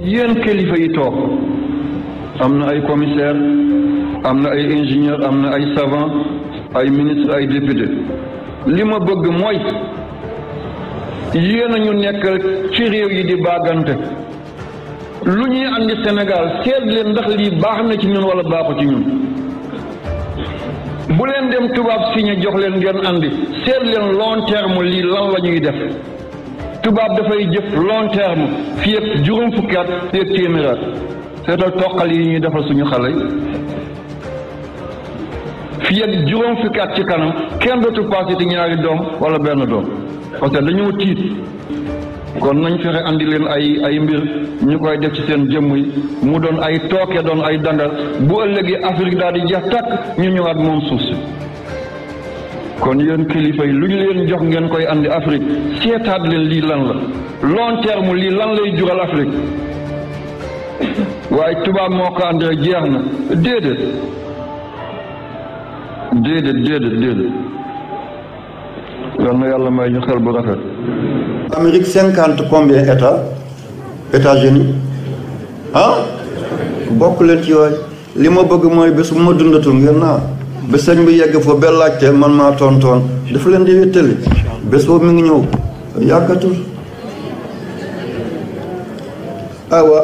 yéen kilifa yi toog am na ay commissaire am na ay ingénieur am na ay savant ay ministre ay député li ma bëgg mooy yéen a ñu nekkal ci réew yi di baagante lu ñuy andi Sénégal seet leen ndax lii baax na ci ñun wala baaxu ci ñun bu leen dem tubaab signé jox leen ngeen andi seet leen long terme lii lan la ñuy def tubaab dafay jëf long terme fii ak juróom fukki at fii ak téeméeri at seetal toqal yi ñuy defal suñu xale yi fii ak juróom fukki at ci kanam kenn dootu passé ci ñaari doom wala benn doom parce que dañoo tiit kon nañ fexe andi leen ay mbir ñu koy def ci seen jëmm yi mu doon ay tooke doon ay dangal bu ëllëgee Afrique daal di jeex tàkk ñu ñëwaat moom suuf si kon yéen kilifa yi lu ñu leen jox ngeen koy andi Afrique seetaat leen lii lan la long terme lii lan lay jural Afrique waaye tubaab moo ko andi rek jeex na déedéet yal na yàlla may ñu xel bu rafet. Amérique 50 combien États-Unis bokk leen ci yooyu li ma bëgg mooy bés bu ma dundatul ngeen naa ba sëñ bi yegg fa ba laajte man maa tontoon dafa leen di wéttali bés boobu mi ngi ñëw yàggatul. aywa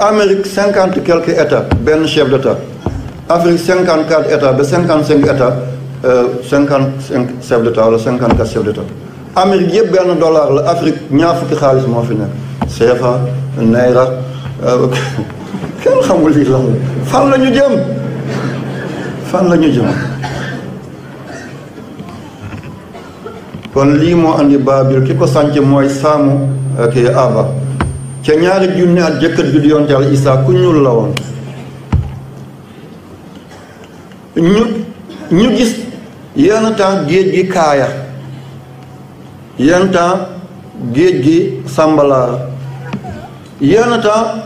Amérique 50 quelques états benn chef d'état Afrique 54 états ba 55 états 55 chef d'état wala 54 chef d'état Amérique yëpp benn dollar la Afrique ñaar fukki xaalis moo fi nekk CFA naira kenn xamul lii lan la fan la ñu jëm kon lii moo andi Baabil ki ko sànc mooy Saamu kii Aba ca ñaari junni at jëkkat bi di yonte Yàlla Isaa ku ñuul la woon ñu gis yenn temps géej gi kaaya yenn temps géej gi sambalaar yenn temps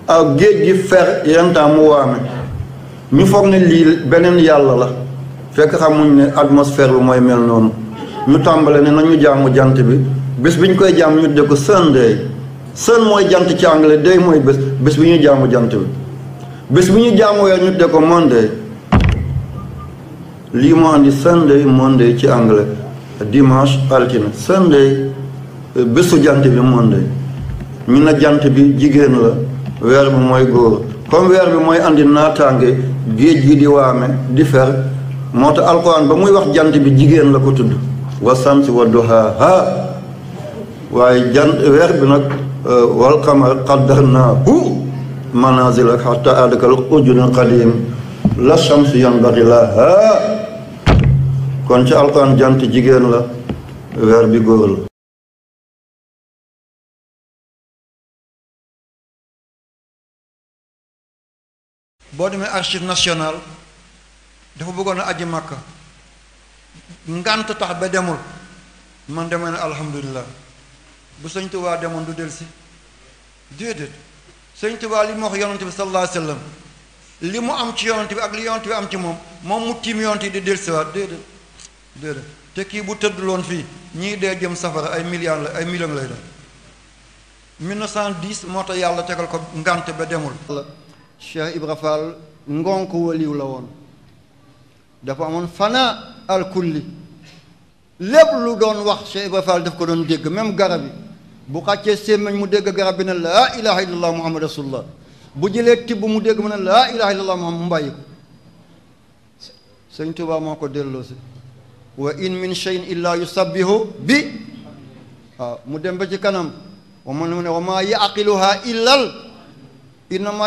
ak géej gi fer yenn temps mu waame ñu foog ne lii beneen yàlla la fekk xamuñ ne atmosphère bi mooy mel noonu ñu tàmbale ne nañu jaamu jant bi bés bi ñu koy jaam ñu de ko Sunday sun mooy jant ci anglais day mooy bés bi ñu jaamu jant bi bés bi ñu jaamu weer ñu de ko Monday lii moo andi Sunday Monday ci anglais dimanche altine Sunday bésu jant bi Monday ñu ne jant bi jigéen la weer bi mooy góor comme weer bi mooy andi naataange géej gi di waame di fer moo tax alquran ba muy wax jant bi jigéen la ko tudd wa samsi wa duhaaha waaye jant weer bi nag wal qamar qaddarnaahu manaazila hattaa aada kal urjuunil qadiim la shamsu yanbaghi lahaa kon ci alquran jant jigéen la weer bi góor la. boo demee archive nationale dafa bëggoon a aji Makka ngant tax ba demul man demee ne alhamdulilah bu sëñ Tuubaa demoon du delsi déedéet sëñ Tuubaa li mu wax yonent bi sallallahu alayhi wa sallam li mu am ci yonent bi ak li yonent bi am ci moom mu tiim yonent yi di delsiwaat déedéet te kii bu tëdduloon fii ñii dee jëm safara ay millions lay doon 1910 moo tax yàlla tegal ko ngant ba demul. Cheikh Ibra Fall ngonk waliw la woon dafa amoon fana al kulli lépp lu doon wax Cheikh Ibra Fall daf ko doon dégg même garab yi bu xàccee sémmiñ mu dégg garab bi ne laa ilaha illallah muhammad rasulullah bu jëlee tibb mu dégg mu ne laa ilaha illallah muhammad mu mbàyyi ko sëñ Tuubaa moo ko delloosi wa in min shay'in illa yusabbihu bi waaw mu dem ba ci kanam wa man mu ne wa maa yaqiluha illal innama